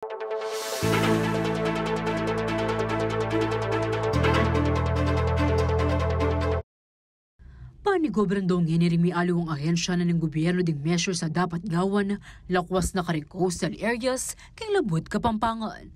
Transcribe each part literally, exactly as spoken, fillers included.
Panigobran do ngeni ring mialiwang ahensya na ning gubyernu ding measures a dapat gawan, lakwas na karing coastal areas king labud Kapampangan.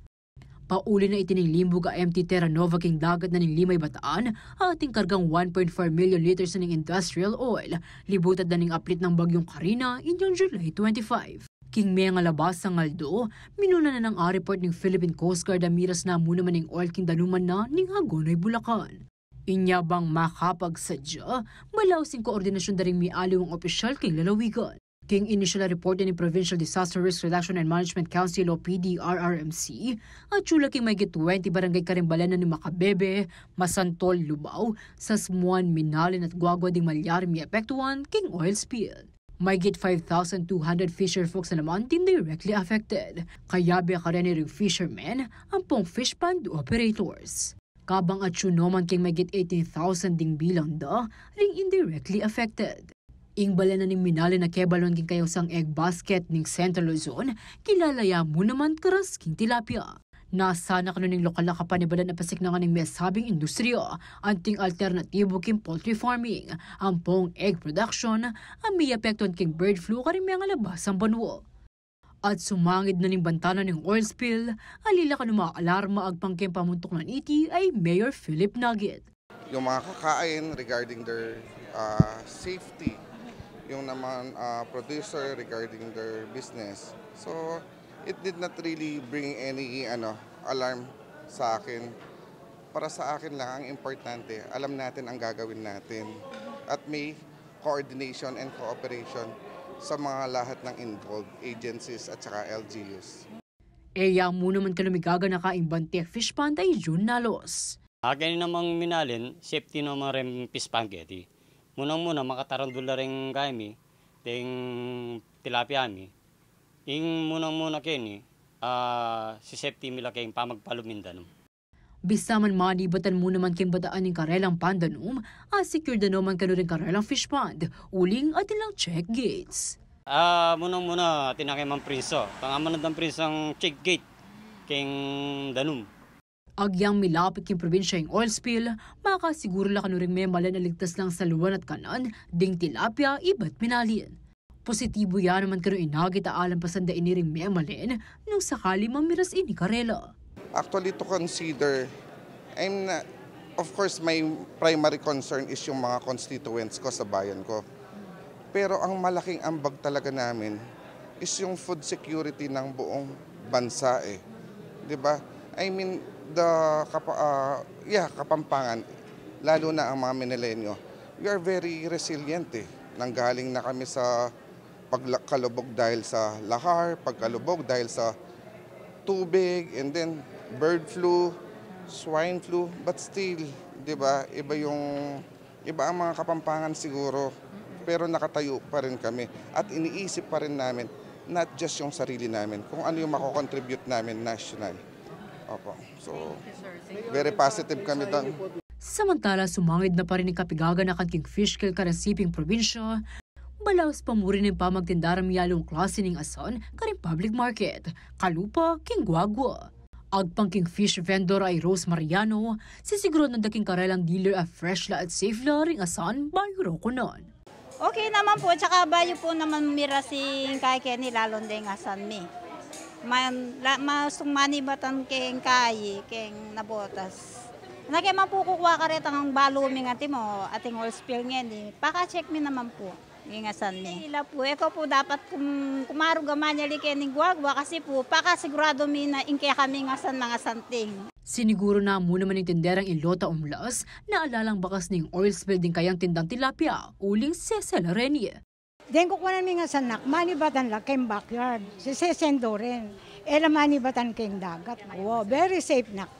Pauli na iti ning limbug a M T Terra Nova king dagat na ning lima i bataan, ating kargang one point four million liters na ning industrial oil, libutad na ning aplit nang Bagyong Karina inyang July twenty-five. King mengalabas a aldo, minuna na nang a-report ning Philippine Coast Guard a miras na mu naman ing oil king danuman na ning Hagonoy, Bulacan. Inya bang makapagsadya, balaus ing koordinasyun da ring mialiwang opisyal king lalawigan. King inisyal a report ning Provincial Disaster Risk Reduction and Management Council o P D R R M C, atyu la king maygit twenty barangay karing balen na ning Macabebe, Masantol, Lubao, Sasmuan, Minalin at Guagua ding malyaring miapektuan king oil spill. Maygit five thousand two hundred fisher folks na naman ding directly affected. Kayabe kareni ring fishermen ampong fish pond operators. Kabang atyu no man king maygit eighteen thousand ding bilang da ring indirectly affected. Ing balen na ning Minalin a kebalon king kayausang egg basket ning Central Luzon, kilala ya mu naman karas king tilapia. Nasanak no ning lokal a kapanibalan a pasiknangan ning mesabing industriya, anting alternatibu king poultry farming, ampong egg production, a miapektuan king bird flu karing mengalabas a banua. At sumangid na ning banta na ning oil spill, alila kanu maalarma agpang king pamuntuk na niti a i Mayor Philip Naguit. Yung mga kakain regarding their, ah, safety, yung naman, ah, producer regarding their business. So, it did not really bring any, ano, alarm sa akin. Para sa akin lang, ang importante, alam natin ang gagawin natin. At may coordination and cooperation sa mga lahat ng involved agencies at saka L G Us. E ya mu naman kanu migaganaka ing bante fish pond a idyang nalos. Akin namang Minalin, safety naman ring fish pond keti. Munang-muna, makatarandul la ring kaya mi, ding tilapia mi. Ing munang-muna keni, ah, si-safety mi la keng pamagpalub ning danum. Bisa man manibatan mu naman king bataan ning karelang pandanum, a-secure da no man kanu ring karelang fish pond, uling atin lang check gates. Ah, munang-muna, atin na keng Mang Prinso. Tangaman na dang Prinso ang check gate keng danum. Agyang milapit king probinsya ing oil spill, makasiguru la kanu ring memalen a ligtas lang saluan at kanan ding tilapia ibat Minalin. Positibu ya naman kanu i Naguit a alampasan da ini ring memalen nung sakali mang miras ini karela. Actually, to consider, I'm not, of course, my primary concern is yung mga constituents ko sa bayan ko. Pero ang malaking ambag talaga namin is yung food security ng buong bansa eh. 'Di ba? I mean, the Kapa-, ah, yeah, Kapampangan, lalo na ang mga Minelenyo, we are very resilient eh. Nanggaling na kami sa pagkalubog dahil sa lahar, pagkalubog dahil sa tubig, and then bird flu, swine flu, but still, 'di ba, iba yung, iba ang mga Kapampangan siguro, pero nakatayo pa rin kami at iniisip pa rin namin not just yung sarili namin, kung ano yung mako-contribute namin national. Opo. So, very positive kami doon. Samantala, sumangid na pa rin ing kapigaganakan king fish kill karing siping probinsya, balaus pa mu rin ing pamagtinda rang mialiwang klase ning asan karing public market, kalupa king Guagua. Agpang king fish vendor a i Rose Mariano, sisiguraduan da king karelang dealer a fresh la at safe la ring asan bayu rokonan. Okay naman po, tsaka bayu po naman miras ing kaya keni, lalo deng asan mi. Ma-, la-, masung manibatan keng kayi, keng nabotas. Nake man po kukua karetang balu ming antimo, ating oil spill ngeni, paka-check mi naman po. Ing asan mi. Ila po, e ko po dapat kum-, kumarug a manyali keni king Guagua kasi po, pakasiguradu mi na ing kekami ing asan mangasanting. Siniguru na mu naman ning tinderang i Lota Umlas na alalang bakas ning oil spill ding kayang tindang tilapia, uling sese la reni. Deng kukuanan ming asan nak, manibatan la keng backyard, sesendo rin. E la manibatan keng dagat. Wow, very safe nak.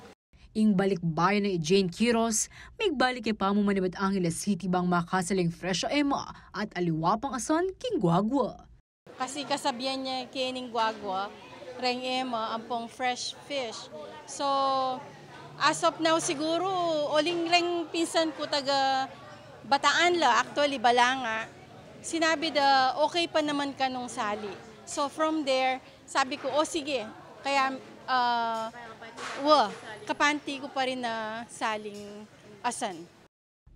Ing balikbayan a i Jane Quiros, migbalik ya pa mu manibat Angeles City bang makasala ing fresh a ema at aliwa pang asan king Guagua. Kasi kasabian ya kening Guagua, reng ema ampong fresh fish. So, as of now siguru, uling reng pinsan ku taga Bataan la, actually, Balanga, sinabi da okay pa naman kanung sali. So, from there, sabi ku, "O sige, Kaya, ah, wa, kapanti ku pa rin na saling asan.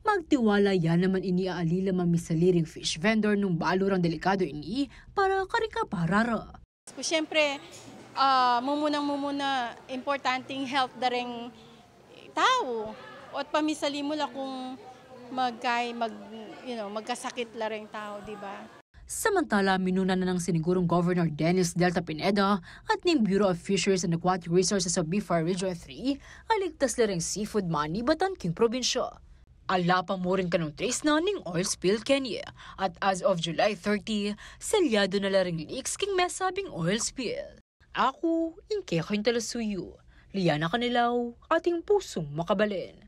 Magtiwala ya naman ini a ali la mamisali ring fish vendor nung balu rang delikadu ini para karing kapara ra. Siyempre, ah, mumunang-mumuna, importanteng health da ring tau. At pamisali mu la kung magkay, mag, you know, magkasakit la ring tau, di ba? Samantala, minuna na nang sinigurung Governor Dennis Delta Pineda at ning Bureau of Fisheries and Aquatic Resources of BFAR Region three a ligtas la ring seafood manibatan king probinsya. Ala pa mu rin kanung trace na ning oil spill keni, at as of July thirty, selyadu na la ring leaks king mesabing oil spill. Aku ing kekayung talasuyu, Liana Canilaw, ating pusung makabalen.